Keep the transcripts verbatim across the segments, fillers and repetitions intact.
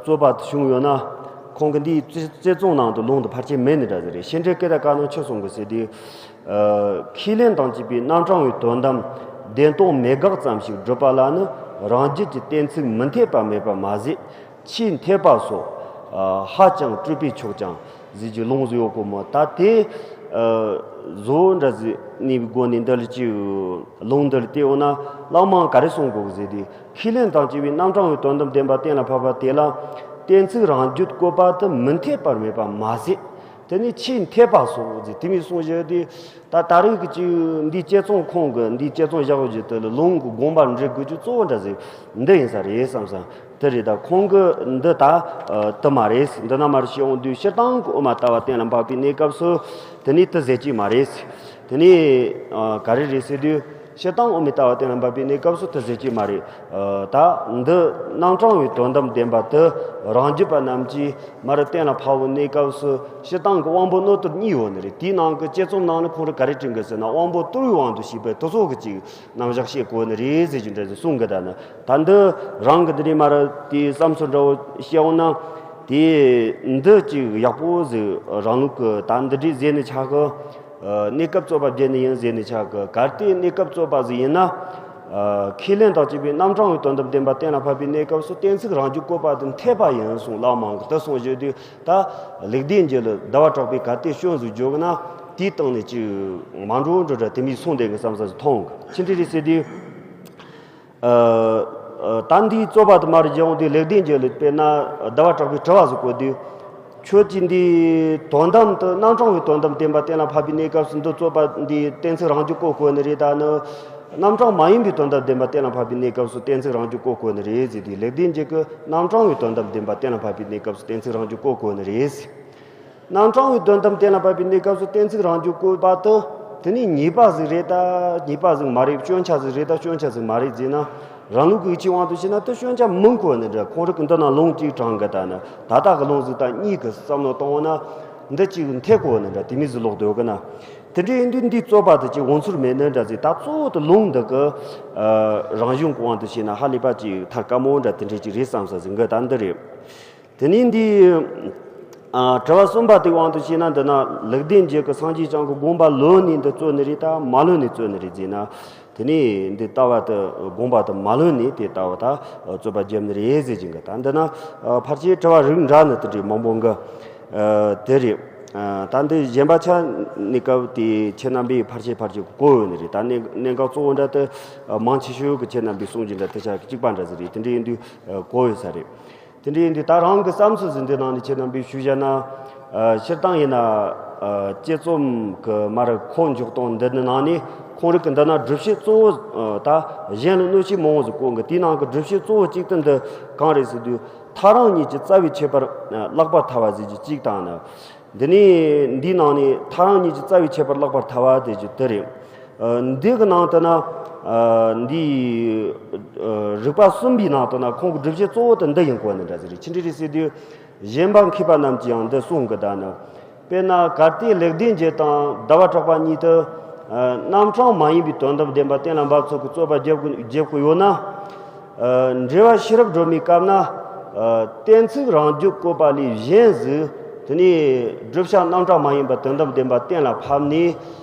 རྩོད་པ་དེ་བྱུང་ཡོད་ན། ཁོང་གི་འདིའི་རྩོད་རྩོད་རྩོམ་ནང་དུ་ལུང་དེ་ཕལ་ཆེར་མེད་ནི་འདྲ་ཟིག་རེད། ཤེས་འདྲེན་སྐད་དང་བཀའ་ནང་ཆི་གསུང་གི་ཟེར་དུས། ཨ། ཁས་ལེན་དང་བཅས་པའི་རྣམ་གྲངས་པའི་དོན་དམ་བདེན་སྟོང་མེད་དགག་ཙམ་ཞིག་སྒྲུབ་པ་ལ་ནི། རང་རྒྱུད་ཀྱི་གཏན་ཚིགས་མི་འཐད་པ་མེད་པ་མ་ཟད། ཆོས་འཐད་པ་སོགས། ཨ། ཧ་ཅང་སྤྲོས་པས་ཆོག་ཀྱང་ཟེར་གྱི་ལུང་ཟིག་ཡོད་གོ་མོ། ད་དེ། ཨ། བཟོ་འདྲ་ཟིག་ནི་སྒོ་ནས་འདི་ལ་ཅིག་ལུང་འདི་ལ་བལྟས་འོང་ན། བླ་མ་ག་རེ་གསུང་གོ་གི་ཟེར་དུས། ཁས་ལེན་དང་བཅས་པའི་རྣམ་གྲངས་པའི་དོན་དམ་བདེན་པ་གཏན་ལ་ཕབ་པ་དེ་ལ། གཏན་ཚིགས་རང་རྒྱུད་བཀོད་པ་དེ་མི་འཐད་པར་མེད་པ་མ་ཟད། དེ་ནི་ཆོས་འཐད་པ་སོགས་ཟེར་དེ་མོ་གསུངས་བཞག་དུས། ད་ད་རེས་ཀྱི་ཅིག་འདིའི་དཔྱད་རྩོམ་ཁོང་གི་འདིའི་དཔྱད་རྩོམ་བཞག་རྒྱུ་དེ་ལ་ལུང་གི་དགོངས་པ་འགྲེལ་དགོས་རྒྱུ་གཙོ་བོ་འདྲ་ཟིག་འདི་ཡིན་ས་རེད་བསམ་ས། དེ་རེད། ད་ཁོང་གི་འདི་ད་དེ་མ་རེད། འདི་ན་མར་བཤད་འོང་དུས། སྤྱིར་བཏང་གི་དབུ་མ་ལྟ་བ་གཏན་ལ་ཕབ་པའི་གནས་སྐབས་སུ་དེ་ནི་དེ་ཟེར་གྱི་མ་རེད། དེ་ནི་ག་རེ་རེད་ཟེར་དུས། སྤྱིར་བཏང་དབུ་མའི་ལྟ་བ་གཏན་ལ་ཕབ་པའི་གནས་སྐབས་སུ་དེ་ཟེར་གྱི་མ་རེད། ད་འདི་རྣམ་གྲངས་པའི་དོན་དམ་བདེན་པ་དེ་རང་རྒྱུད་པ་རྣམས་ཀྱིས་མར་གཏན་ལ་ཕབ་པའི་གནས་སྐབས་སུ། སྤྱིར་བཏང་གི་དབང་པོ་རྣོ་རྟུལ་གཉིས་ཡོད་ནི་རེད། དེའི་ནང་གི་དཔྱད་རྩོམ་ནང་ནས་ཁོང་རང་ག་རེ་དྲན་གི་ཟེར་ན། དབང་པོ་རྟུལ་བའི་དབང་དུ་བྱས་པའི་དེ་ཚོ་གི་ཅིག་རྣམ་གཞག་བཤད་དགོས་ནི་རེད་ཟེར་གྱི་འདྲ་ཟིག་གསུང་གི། ད་ནི་ད་འདི་རང་གི་འདི་ནས་མར་དེའི་བསམ་ཚུལ་འདྲ་བོ་བཤད་འོང་ན། དེ་འདི་ཅིག་ཡག་པོ་ཟིག་རང་ལུགས་ཀྱི་ད་འདི་འདྲས་ཟེར་ནི་ཆགས་གི། ཨ། གནས་སྐབས་རྩོད་པ་བརྒྱབ་ནི་ཡིན་ཟེར་ནི་ཆགས་གི། གལ་ཏེ་གནས་སྐབས་རྩོད་པ་ཟིག་ཡིན་ན། ཨ། ཁས་ལེན་དང་བཅས་པའི་རྣམ་གྲངས་པའི་དོན་དམ་བདེན་པ་གཏན་ལ་ཕབ་པའི་གནས་སྐབས་སུ་གཏན་ཚིགས་རང་རྒྱུད་བཀོད་པ་དེ་འཐད་པ་ཡིན་གསུངས། བླ་མ་གིས་དེ་གསུངས་བཞག་དུས། ད་ལེགས་ལྡན་འབྱེད་ལ་ཟླ་བ་གྲགས་པས་གལ་ཏེ་སྐྱོན་ཟིག་བརྗོད་གི་ན། དེའི་སྟེང་ནས་ཅིག་མ་འགྲོ་འགྲོ་འདྲ་དེ་མོ་གསུངས་བསྡད་གི་བསམ་ས་ཟིག་མཐོང་གི། ཅི་འདྲ་རེད་ཟེར་དུས། ཨ། ཨ། ད་འདིའི་རྩོད་པ་དེ་མར་བརྒྱབ་འོང་དུས། ལེགས་ལྡན་འབྱེད་ལ་དཔེར་ན་ཟླ་བ་གྲགས་པས་དྲི་བ་ཟིག་བཀོད་དུས། ཁྱོད་ཀྱིས་འདིའི་དོན་དམ་དུ། རྣམ་གྲངས་པའི་དོན་དམ་བདེན་པ་གཏན་ལ་ཕབ་པའི་གནས་སྐབས་སུ་འདི་རྩོད་པ་འདིའི་གཏན་ཚིགས་རང་རྒྱུད་བཀོད་དགོས་ནི་རེད། ད་ནི་རྣམ་གྲངས་མ་ཡིན་པའི་དོན་དམ་བདེན་པ་གཏན་ལ་ཕབ་པའི་གནས་སྐབས་སུ་གཏན་ཚིགས་རང་རྒྱུད་བཀོད་དགོས་ནི་རེད་ཟེར་དུས། ལེགས་ལྡན་འབྱེད་ཀྱིས་རྣམ་གྲངས་པའི་དོན་དམ་བདེན་པ་གཏན་ལ་ཕབ་པའི་གནས་སྐབས་སུ་གཏན་ཚིགས་རང་རྒྱུད་བཀོད་དགོས་ནི་རེད། རྣམ་གྲངས་པའི་དོན་དམ་གཏན་ལ་ཕབ་པའི་གནས་སྐབས་སུ་གཏན་ཚིགས་རང་རྒྱུད་བཀོད་པ་དེ། དེ་ནི་ངེས་པ་ཟིག་རེད་ད། ངེས་པ་ཟིག་མ་རེད། སྐྱོན་ཆ་ཟིག་རེད་ད། སྐྱོན་ཆ་ཟིག་མ་རེད་ཟེར་ན། རང་ལུགས་ཀྱི་ཡིད་ཆེས་དབང་དུ་བྱས་ན་དེ་སྐྱོན་ཆ་མིན་གོ་ནི་འདྲ། ཁོང་རང་གིས་འདི་ན་ལུང་གཅིག་དྲངས་གི། ད་ནི་ད་ལྟ་གི་ལུང་ཟིག་དང་གཉིས་ཀྱི་བསམ་བློ་བཏང་འོང་ན། འདི་གཅིག་འཐད་གོ་ནི་འདྲ་དེ་མོ་ཟིག་ལོག་སྡོད་གི་ན། དེ་འདྲ་ཡིན་དུས་འདིའི་རྩོད་པ་དེ་ཅིག་འོང་ཚོད་མེད་ནི་འདྲ་ཟིག་ད་གཙོ་བོ་དེ་ལུང་འདི་གི། ཨ། རང་བྱུང་གི་དབང་དུ་བྱས་ན་ཧ་ལས་པ་ཅིག་ཐར་དཀའ་མོ་འདྲ་དེ་འདྲ་ཅིག་རེད་བསམ་ས་ཟིག་གི། ད་འདི་རེད། དེ་ནས་འདི། ཨ། དྲི་བ་གསུམ་པ་དེའི་དབང་དུ་བྱས་ན། འདི་ན་ལེགས་ལྡན་འབྱེད་ཀྱིས་སངས་རྒྱས་བསྐྱངས་ཀྱི་དགོངས་པ་ལོན་ནས་འདི་རྩོད་ནི་རེད་ད། མ་ལོན་ནས་རྩོད་ནི་རེད་ཟེར་ན། དེ་ནས་འདི་ལྟ་བ་དེ། དགོངས་པ་དེ་མ་ལོན་ནས་དེ་ལྟ་བུ་ད་རྩོད་པ་བརྒྱབ་ནི་རེད་ཟེར་གྱིན་གི། ད་འདི་ན། ཨ། ཕལ་ཆེར་དྲི་བ་རིགས་འདྲ་ནི་དེ་འདྲའི་མང་པོ་འགའ། ཨ། དེ་རེད། ཨ། ད་འདི་གཞན་པ་ཆ་གནས་སྐབས་དེ་ཁྱེད་རྣམ་པས་ཕལ་ཆེར་ཕལ་ཆེར་གོ་ཡོད་ནི་རེད། ད་གནད་གནད་འགག་གཙོ་བོ་འདྲ་དེ། ཨ། མང་ཆེ་ཤོས་ཀྱི་ཁྱེད་རྣམ་པས་གསུང་རྒྱུ་འདྲ་དེ་ཆ་གཅིག་པ་འདྲ་ཟིག་རེད། དེ་འདྲ་ཡིན་དུས། ཨ། གོ་ཡོད་ས་རེད། དེ་འདྲ་ཡིན་དུས་ད་རང་གི་བསམ་ཚུལ་ཟིག་འདི་ནང་ནས་ཁྱེད་རྣམ་པས་ཞུས་བཞག་ན། ཨ། སྤྱིར་བཏང་ཡིན་ན། ཨ། དཔྱད་རྩོམ་གྱི་མར་ཁོག་འཇོག་སྟངས་འདི་ནི་ནང་ནས་ཁོང་རང་གི་འདི་ན་སྒྲུབ་བྱེད་གཙོ་བོ། ཨ། ད་གཞན་ལ་གནོད་བྱེད་མང་བོ་ཟིག་བཀོད་གི། དེའི་ནང་གི་སྒྲུབ་བྱེད་གཙོ་བོ་གཅིག་དེ་འདི་གང་རེད་ཟེར་དུས། ཐག་རིང་གཉིས་ཀྱི་རྩ་བའི་ཁྱད་པར་བརླག་པར་ཐལ་བ་ཟེར་རྒྱུ་གཅིག་དང་ནི། འདི་ནས་འདིའི་ནང་ནས་ཐག་རིང་གཉིས་ཀྱི་རྩ་བའི་ཁྱད་པར་བརླག་པར་ཐལ་བ་དེ་རྒྱུ་དེ་རེད། ཨ། འདི་གི་ནང་དུ་ན། ཨ། འདི། ཨ། རིགས་པ་གསུམ་པའི་ནང་དུ་ན་ཁོང་གི་སྒྲུབ་བྱེད་གཙོ་བོ་དེ་འདི་ཡིན་གོ་ནི་འདྲ་ཟིག་རེད། ཅི་འདྲ་རེད་ཟེར་དུས། གཞན་པ་མཁས་པ་རྣམས་ཀྱིས་ཡང་འདི་གསུང་གི། ད་ནི། དཔེར་ན་གལ་ཏེ་ལེགས་ལྡན་འབྱེད་དང་ཟླ་བ་གྲགས་པ་གཉིས་དེ། ཨ། རྣམ་གྲངས་མ་ཡིན་པའི་དོན་དམ་བདེན་པ་གཏན་ལ་འབེབས་ཚུལ་གྱི་རྩོད་པ་བརྒྱབ་དགོས་བརྒྱབ་དགོས་ཡོད་ན། ཨ། འགྲེལ་པ་ཤེས་རབ་སྒྲོན་མེའི་སྐབས་ན། ཨ། གཏན་ཚིགས་རང་རྒྱུད་བཀོད་པ་ལས་གཞན་ཟིག་དེ་ནས་བསྒྲུབ་བྱ་རྣམ་གྲངས་མ་ཡིན་པ་དོན་དམ་བདེན་པ་གཏན་ལ་ཕབ་ནས།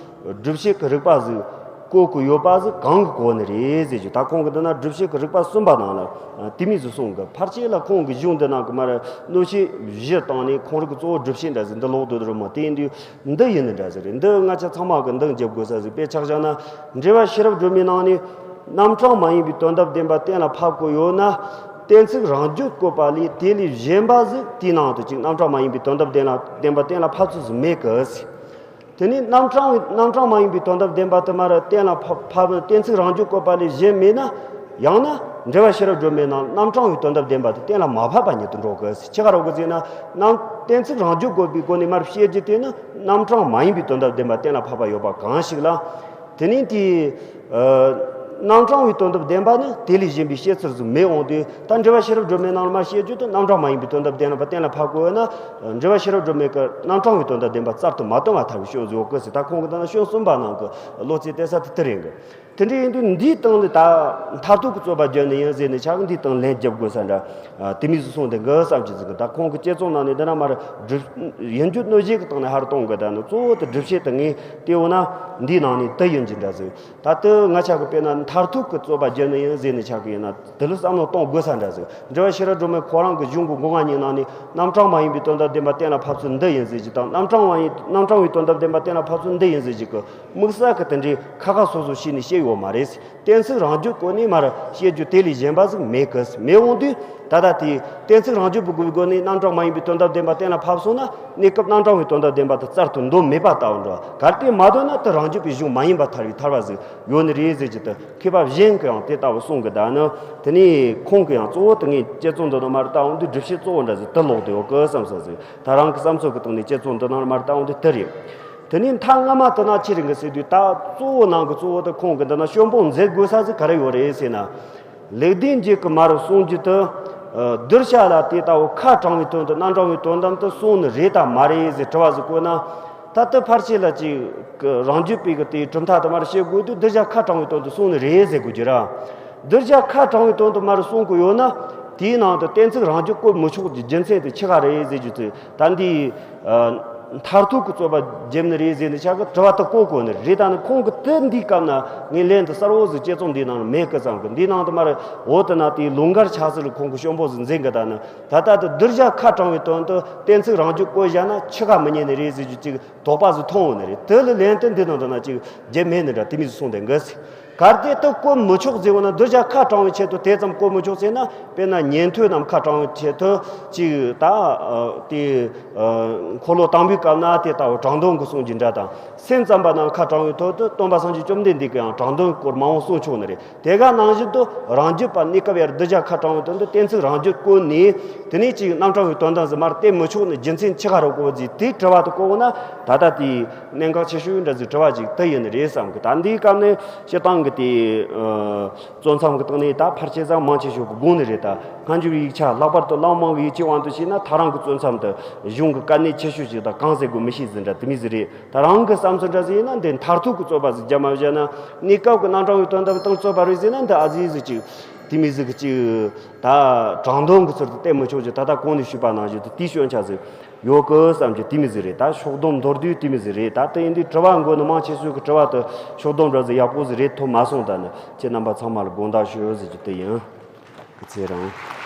སྒྲུབ་བྱེད་ཀྱི་རིགས་པ་ཟིག་བཀོད་དགོས་ཡོད་པ་ཟིག་གང་གིས་གོ་ནི་རེད་ཟེར་རྒྱུ། ད་ཁོང་གིས་འདི་ན་སྒྲུབ་བྱེད་ཀྱི་རིགས་པ་གསུམ་པ་ནང་ལ། ཨ། དེ་མོ་ཟིག་གསུངས་གི། ཕལ་ཆེར་ལ་ཁོང་གི་གཞུང་འདི་ནང་གི་མར་གནོད་བྱེད་བཞི་བཏང་ནས་ཁོང་རང་གི་གཙོ་བོ་སྒྲུབ་བྱེད་འདྲ་ཟིག་འདི་ལོག་སྡོད་རེད་མོ། དེ་ཡིན་དུས་འདི་ཡིན་ནི་འདྲ་ཟིག་རེད། འདི་ང་ཆ་ཚང་མ་གིས་འདང་རྒྱབ་དགོས་ས་ཟིག་དཔེ་ཆ་བཞག་ན། འགྲེལ་པ་ཤེས་རབ་སྒྲོན་མེའི་ནང་ནས། རྣམ་གྲངས་མ་ཡིན་པའི་དོན་དམ་བདེན་པ་གཏན་ལ་ཕབ་དགོས་ཡོད་ན། གཏན་ཚིགས་རང་རྒྱུད་བཀོད་པ་ལས་དེ་ལས་གཞན་པ་ཟིག་དེའི་ནང་དུ་ཅིག་རྣམ་གྲངས་མ་ཡིན་པའི་དོན་དམ་བདེན་ལ་བདེན་པ་གཏན་ལ་ཕབ་ཚུལ་ཟིག་མེད་གི་ཟེར། དེ་ནས་རྣམ་གྲངས་རྣམ་གྲངས་མ་ཡིན་པའི་དོན་དམ་བདེན་པ་དེ་མར་གཏན་ལ་ཕབ་ཕབ། གཏན་ཚིགས་རང་རྒྱུད་བཀོད་པ་ལས་གཞན་མེད་ན། ཡང་ན་འགྲེལ་པ་ཤེས་རབ་སྒྲོན་མེའི་ནང་རྣམ་གྲངས་པའི་དོན་དམ་བདེན་པ་དེ་གཏན་ལ་མ་ཕབ་པ་ཉིད་དུ་འགྲོ་གི་ཟེར། ཅི་ག་རེད་གོ་ཟེར་ན། རྣམ་གཏན་ཚིགས་རང་རྒྱུད་བཀོད་པའི་སྒོ་ནས་མར་བཤད་རྒྱུ་དེ་ནི་རྣམ་གྲངས་མ་ཡིན་པའི་དོན་དམ་བདེན་པ་གཏན་ལ་ཕབ་པ་ཡོད་པ་གང་ཞིག་ལ། དེ་ནས་དེའི། ཨ། རྣམ་གྲངས་པའི་དོན་དམ་བདེན་པ་ནི་དེ་ལས་གཞན་པའི་བཤད་ཚུལ་ཟིག་མེད་འོང་དུས། ད་འགྲེལ་པ་ཤེས་རབ་སྒྲོན་མེའི་ནང་ལ་མར་བཤད་རྒྱུ་དེ་རྣམ་གྲངས་མ་ཡིན་པའི་དོན་དམ་བདེན་པ་གཏན་ལ་ཕབ་དགོས་ན། འགྲེལ་པ་ཤེས་རབ་སྒྲོན་མེ་གིས་རྣམ་གྲངས་པའི་དོན་དམ་བདེན་པ་རྩལ་དུ་མ་བཏོན་པར་ཐལ་བའི་སྐྱོན་ཟིག་ཡོད་གི་ཟེར། ད་ཁོང་གིས་ད་ན་སྐྱོན་གསུམ་པ་ནང་གི་ལོ་ཙཱའི་གཏད་ས་དེ་དེ་རེད་གི། དེ་འདྲ་ཡིན་དུས་འདིའི་སྟེང་ལ་ད་མཐར་ཐུག་གི་རྩོད་པ་བརྒྱབ་ནི་ཡིན་ཟེར་ནས་ཆ་གི་འདིའི་སྟེང་ལན་རྒྱབ་དགོས་ས་འདྲ། ཨ། དེ་མིན་སུ་སོང་དེ་འགའ་བསམ་གྱི་ཟིག་གི། ད་ཁོང་གི་དཔྱད་རྩོམ་ནང་ནས་འདི་ན་མར་སྒྲུབ་ཡིན་རྒྱུ་གནོད་བྱེད་ཀྱི་སྟེང་ནས་ཧར་གཏོང་གི། ད་ནི་གཙོ་བོ་དེ་སྒྲུབ་བྱེད་དེ་ངས་བལྟས་འོ་ན་འདིའི་ནང་ནས་དེ་ཡིན་གྱི་འདྲ་ཟིག། ད་དེ་ང་ཆ་གི་དཔེར་ན་མཐར་ཐུག་གི་རྩོད་པ་བརྒྱབ་ནི་ཡིན་ཟེར་ནས་ཆ་གི་ཡིན་ན་དེ་ལ་བསམ་བློ་གཏོང་དགོས་ས་འདྲ་ཟིག། འགྲེལ་བ་ཤེས་རབ་སྒྲོན་མེ་ཁོ་རང་གི་གཞུང་གི་མགོ་རྔ་གཉིས་ནང་ནས་རྣམ་གྲངས་མ་ཡིན་པའི་དོན་དམ་བདེན་པ་གཏན་ལ་ཕབ་ཚུལ་འདི་ཡིན་ཟེར་གྱི་དང་། རྣམ་གྲངས་མ་ཡིན། རྣམ་གྲངས་པའི་དོན་དམ་བདེན་པ་གཏན་ལ་ཕབ་ཚུལ་འདི་ཡིན་ཟེར་གྱི་གི་དམིགས་བསལ་གྱི་དེ་འདྲའི་ཁ་ཁ་སོ་སོ་བྱས་ནས་བཤད་ཡོད་མ་རེད། གཏན་ཚིགས་རང་རྒྱུད་སྐོར་ནས་མར་བཤད་རྒྱུ་དེ་ལས་གཞན་པ་ཟིག་མེད་གི། མེད་འོང་དུས་ད་ལྟ་དེ་གཏན་ཚིགས་རང་རྒྱུད་པའི་སྒོ་ནས་རྣམ་གྲངས་མ་ཡིན་པའི་དོན་དམ་བདེན་པ་གཏན་ལ་ཕབ་སོང་ན། གནས་སྐབས་རྣམ་གྲངས་པའི་དོན་དམ་བདེན་པ་དེ་རྩལ་དུ་འདོན་མེད་པ་ལྟ་བུ་འདྲ། གལ་ཏེ་མ་འདོན་ན་དེ་རང་རྒྱུད་པའི་གཞུང་མ་ཡིན་པ་ཐལ་བའི་ཐལ་བ་ཟིག་ཡོད་ནི་རེད་ཟེར་གྱི་དེ། མཁས་པ་གཞན་གྱིས་ཡང་དེ་ལྟ་བུ་གསུང་གི། ད་ནི་དེ་ནས་ཁོང་གིས་ཡང་གཙོ་བོ་དེ་ངའི་དཔྱད་རྩོམ་འདི་ནང་མར་བལྟ་འོང་དུས་སྒྲུབ་བྱེད་གཙོ་བོ་འདྲ་ཟིག་དེ་ལོག་བསྡད་ཡོད་གི་བསམ་ས་ཟིག། ད་རང་གི་བསམ་ཚུལ་གྱི་སྟེང་ནས་དཔྱད་རྩོམ་འདི་ནང་མར་བལྟ་འོང་དུས་དེ་རེད། དེ་ནས་མཐའ་སྔ་མ་དེ་ན་ཅི་རེད་གི་ཟེར་དུས། ད་གཙོ་བོ་ནང་གི་གཙོ་བོ་དེ་ཁོང་གིས་འདི་ན་སྐྱོན་སྤོང་མཛད་དགོས་ས་ཟིག་ག་རེ་ཡོད་རེད་ཟེར་ན། ལེགས་ལྡན་འབྱེད་ཀྱི་མར་གསུང་རྒྱུ་དེ། ཨ། གདུལ་བྱ་ལ་དེ་ལྟ་བུ་ཁ་དྲང་བའི་དོན་དུ་རྣམ་གྲངས་པའི་དོན་དམ་དུ་གསུངས་ནི་རེད་དམ་མ་རེད་ཟེར་དྲི་བ་ཟིག་བཀོད་ན། ད་ལྟ་ཕལ་ཆེར་ལ་ཅིག་གི་རང་རྒྱུད་པའི་གི་དེའི་གྲུབ་མཐའ་དེ་མར་བཤད་དགོས་དུས་གདུལ་བྱ་ཁ་དྲང་བའི་དོན་དུ་གསུངས་ནི་རེད་ཟེར་དགོས་རྒྱུ་ར། གདུལ་བྱ་ཁ་དྲང་བའི་དོན་དུ་མར་གསུང་གི་ཡོད་ན། དེའི་ནང་དུ་གཏན་ཚིགས་རང་རྒྱུད་བཀོད་མི་ཆོག་རྒྱུ་རྒྱུ་མཚན་དེ་ཆི་ག་རེད་ཟེར་རྒྱུ་དེ། ད་འདི། ཨ། མཐར་ཐུག་གི་རྩོད་པ་བརྒྱབ་ནི་རེད་ཟེར་ནས་ཆ་གི་དྲི་བ་དེ་བཀོད་དགོས་ནི་རེད། ད་ནི་ཁོང་གིས་དེ་འདིའི་སྐབས་ན་ངས་ལན་དེ་གསལ་བོ་ཟིག་དཔྱད་རྩོམ་འདིའི་ནང་ན་མེད་གི་བསམ་གི། འདིའི་ནང་དུ་མར་འོ་དེ་ན་དེའི་ལུང་འགལ་ཆགས་ཚུལ་ལ་ཁོང་གིས་སྐྱོན་སྤོང་ཟིག་འཛིན་གི། ད་ནི་ད་ལྟ་དེ་གདུལ་བྱ་ཁ་དྲང་བའི་དོན་དུ་གཏན་ཚིགས་རང་རྒྱུད་བཀོད་བཞག་ན་ཆི་ག་མི་ཉན་ནི་རེད་ཟེར་རྒྱུ་ཅིག་དོགས་པ་ཟིག་མཐོང་འོང་ནི་རེད། དེ་ལ་ལན་དེ་འདི་ནང་དུ་ན་ཅིག་བརྒྱབ་མེད་ནི་འདྲ། དེ་མོ་ཟིག་གསུངས་བསྡད་གི་ཟེར། གལ་ཏེ་དེ་བཀོད་མི་ཆོག་ཟེར་བ་ན། གདུལ་བྱ་ཁ་དྲང་བའི་ཆེད་དུ་དེ་ཙམ་བཀོད་མི་ཆོག་ཟེར་ན། དཔེར་ན་ཉན་ཐོས་རྣམས་ཁ་དྲང་བའི་ཆེད་དུ་ཅིག་ད། ཨ། དེ། ཨ། འཁོར་ལོ་དང་པོའི་སྐབས་ན་དེ་ལྟ་བུ་དྲང་དོན་གྱི་གསུང་རྒྱུ་འདྲ་དང་། སེམས་ཙམ་པ་རྣམས་ཁ་དྲང་བའི་དོན་དུ་སྟོན་པ་སངས་རྒྱས་བཅོམ་ལྡན་འདས་ཀྱིས་ཡང་དྲང་དོན་སྐོར་མང་བོ་གསུངས་ཆོག་ནི་རེད། དེ་ག་ནང་བཞིན་དུ་རང་རྒྱུད་པ་གནས་སྐབས་ཡར་གདུལ་བྱ་ཁ་དྲང་བའི་དོན་དུ་གཏན་ཚིགས་རང་རྒྱུད་བཀོད་ནས། དེ་ནས་ཅིག་རྣམ་གྲངས་པའི་དོན་དམ་ཟིག་མར་བསྟན་མི་ཆོག་ནི་རྒྱུ་མཚན་ཆི་ག་རེད་གོ་ཟེར་དེའི་དྲི་བ་དེ་བཀོད་ན། ད་ལྟ་དེའི་གནད་འགག་ཆེ་ཤོས་འདྲ་ཟིག་དྲི་བ་ཅིག་དེ་ཡིན་ནི་རེད་བསམ་གི། ད་འདིའི་སྐབས་ནས་སྤྱིར་བཏང་གི་དེ། ཨ། རྩོད་མཚམས་ཀྱི་སྟེང་ནས་ད་ཕལ་ཆེར་ཟིག་མང་ཆེ་ཤོས་ཀྱིས་དགོངས་ནི་རེད། ད་སྔ་འགྱུར་ཡིག་ཆ་ལྷག་པར་དུ་གླེང་མང་གི་ཡིག་ཆའི་དབང་དུ་བྱས་ན། ད་རང་གི་རྩོད་མཚམས་དེ་གཞུང་གི་དཀའ་གནད་ཆེ་ཤོས་ཅིག་དང་། གང་ཟེར་དགོས་མི་ཤེས་ཟིག་འདྲ་དེ་མོ་ཟིག་རེད། ད་རང་གི་བསམ་ཚུལ་འདྲ་ཟིག་ཡིན་ན། འདི་མཐར་ཐུག་གི་རྩོད་པ་ཟིག་རྒྱབ་མ་བཞག་ན། གནས་སྐབས་ཀྱི་རྣམ་གྲངས་པའི་དོན་དམ་སྟེང་རྩོད་པ་རེད་ཟེར་ན། འདི་ཨ་ཙི་ཟིག་ཅིག་དེ་མོ་ཟིག་གི་ཅིག་ད་དྲང་དོན་གྱི་ཚུལ་དུ་བསྟན་མི་ཆོག་རྒྱུ། ད་ལྟ་གོང་ནས་ཞུས་པ་ནང་བཞིན་དུ་དེའི་སྐྱོན་ཆ་ཟིག་ཡོད་གི་བསམ་རྒྱུ་དེ་མོ་ཟིག་རེད། ད་ཕྱོགས་བསྡོམས་མདོར་བསྡུས་དེ་མོ་ཟིག་རེད། ད་དེ་ཡིན་དུས་དྲི་བ་འགོད་ནི་མང་ཆེ་ཤོས་ཀྱི་དྲི་བ་དེ་ཕྱོགས་བསྡོམས་འདྲ་ཟིག་ཡག་པོ་ཟིག་རེད་ཐོབ་མ་སོང་། ད་ནི་ཁྱེད་རྣམ་པ་ཚང་མ་ལ་དགོངས་དག་ཞུ་ཟེར་རྒྱུ་དེ་ཡིན། སྐུ་ཚེ་རིང་།